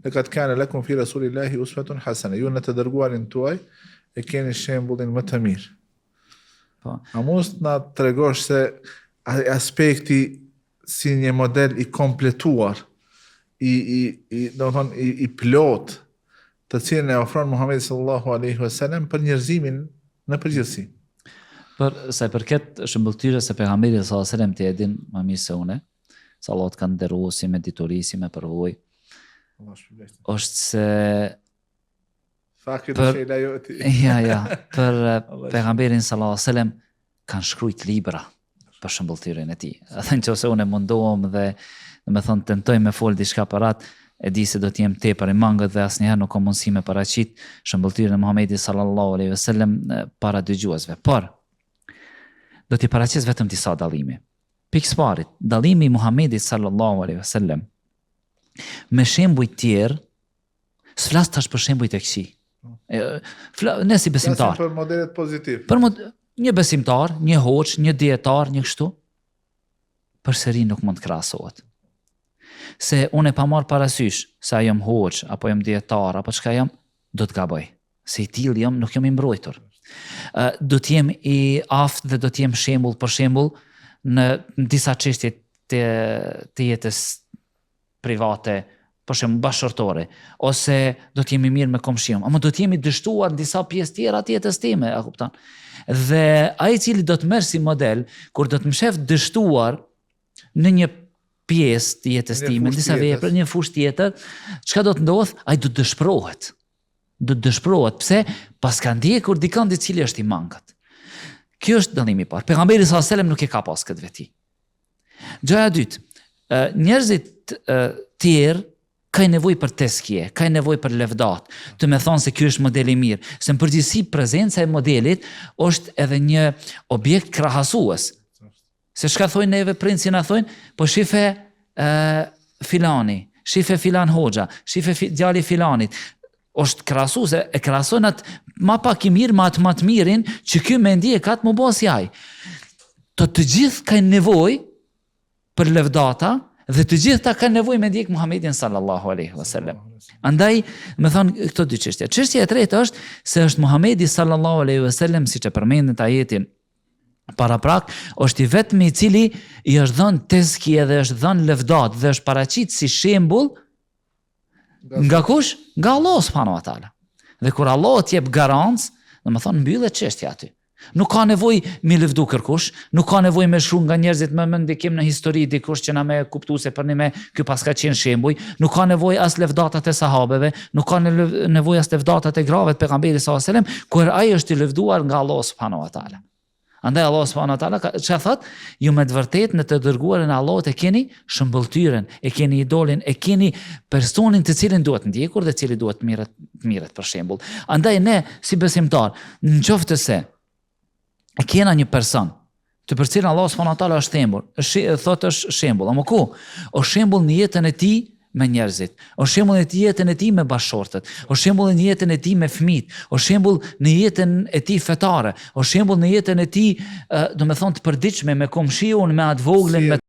Lekad kane lekum fi Rasulillahi uswatun hasana. Ju në të dërguarin tuaj e keni shembullin më të mirë. Po. A mund të na tregosh se aspekti si një model i kompletuar, i, i, i domethënë, i, i plot, të cilin e ofron Muhamedi sallallahu alaihi wasallam për njerëzimin në përgjithësi. Për sa i përket shëmbëlltyrës së pejgamberit sallallahu alaihi wasallam ti e din më mirë se unë, se Allah të ka nderuar si me dituri, si me përvojë. Është se Fakidu shej la juti. Ja, ja, për pejgamberin sallallahu alaihi wasallam kanë shkrujt libra për shëmbëlltyrën e tij. Edhe në qoftë se unë mundohem dhe domethonë tentoj me fol diçka për atë, e di se do të jem tepër i mangët dhe asnjëherë nuk kam mundësi me paraqit shëmbëlltyrën e Muhamedit sallallahu alaihi wasallam para dëgjuesve. Por do t'i paraqes vetëm disa dallime. Pikësëpari, dallimi i Muhamedit sallallahu alaihi wasallam me shembuj tjerë S'flas tash për shembujt e këqij. Fla, ne si besimtar. Flasim për modelet pozitiv. Për mod, një besimtar, një hoxhë, një dijetar, një kështu, përsëri nuk mund të krahasohet. Se unë e pa marrë parasysh se a jam hoxhë, apo jam dijetar, apo çka jam, do të gaboj. Se i tillë jam, nuk jam i mbrojtur. Uh, do të jem i aftë dhe do të jem shembull për shembull në, në disa çështje të të jetës private, për shembull bashkëshortore, ose do të jem i mirë me komshiun, ama do të jem i dështuar në disa pjesë tjera të jetës time, a kupton? Dhe ai i cili do të merr si model, kur do të më shef dështuar në një pjesë të jetës time, në disa vepra, një fushë tjetër, çka do të ndodh? Ai do të dëshpërohet. Do të dëshpërohet. Pse? Paska ndjekur dikënd i cili është i mangët. Kjo është dallimi i parë. Pejgamberi sallallahu alajhi wasallam nuk e ka pas këtë veti. Gjëja e dytë, njerëzit tjerë kanë nevojë për teskije, kanë nevojë për levdat, të me thonë se ky është modeli i mirë, se në përgjithësi prezenca e modelit është edhe një objekt krahasues. Se çka thojnë neve prindët si na thojnë, po shife e, filani, shife filan hoxha, shife fi, djali filanit, është krahasuese, e krahasojnë atë ma pak i mirë, me atë ma të mirin, që ky me ndjek atë m'u bo si ai. Të të gjithë kanë nevojë për levdata, dhe të gjithë ta kanë nevojë me ndjek Muhammedin sallallahu alaihi wasallam. Andaj, me thonë këto dy çështje. Çështja e tretë është se është Muhammedi sallallahu alaihi wasallam, siç e përmendët ajetin paraprak, është i vetmi i cili i është dhënë tezkije dhe është dhënë levdat dhe është paraqit si shembull Nga kush? Nga Allahu subhanahu wa taala. Dhe kur Allahu të jep garancë, domethonë mbyllet çështja aty. Nuk ka nevojë me lëvdu kërkush, nuk ka nevojë me shkru nga njerëzit me, me ndikim në histori dikush që na me kuptu se përnime ky paska qenë shembuj, nuk ka nevojë as lëvdatat e sahabeve, nuk ka nevojë as lëvdatat e grave të pejgamberit sallallahu alajhi wasallam, kur ai është i lëvduar nga Allahu subhanahu wa taala. Andaj Allah subhanahu wa taala çka thot? Ju me të vërtetë në të dërguarin e Allahut e keni shëmbëlltyrën, e keni idolin, e keni personin të cilin duhet ndjekur dhe cili duhet të mirret, të mirret për shembull. Andaj ne si besimtar, në qoftë se e kena një person të për cilin Allah subhanahu wa taala është shembull, është thotë është shembull, ama ku? Është shembull në jetën e tij me njerëzit. Është shembull në jetën e tij me bashkëshortët. Është shembull në jetën e tij me fëmijët. Është shembull në jetën e tij fetare. Është shembull në jetën e tij, domethonë të përditshme me komshiun, me atë voglin, me.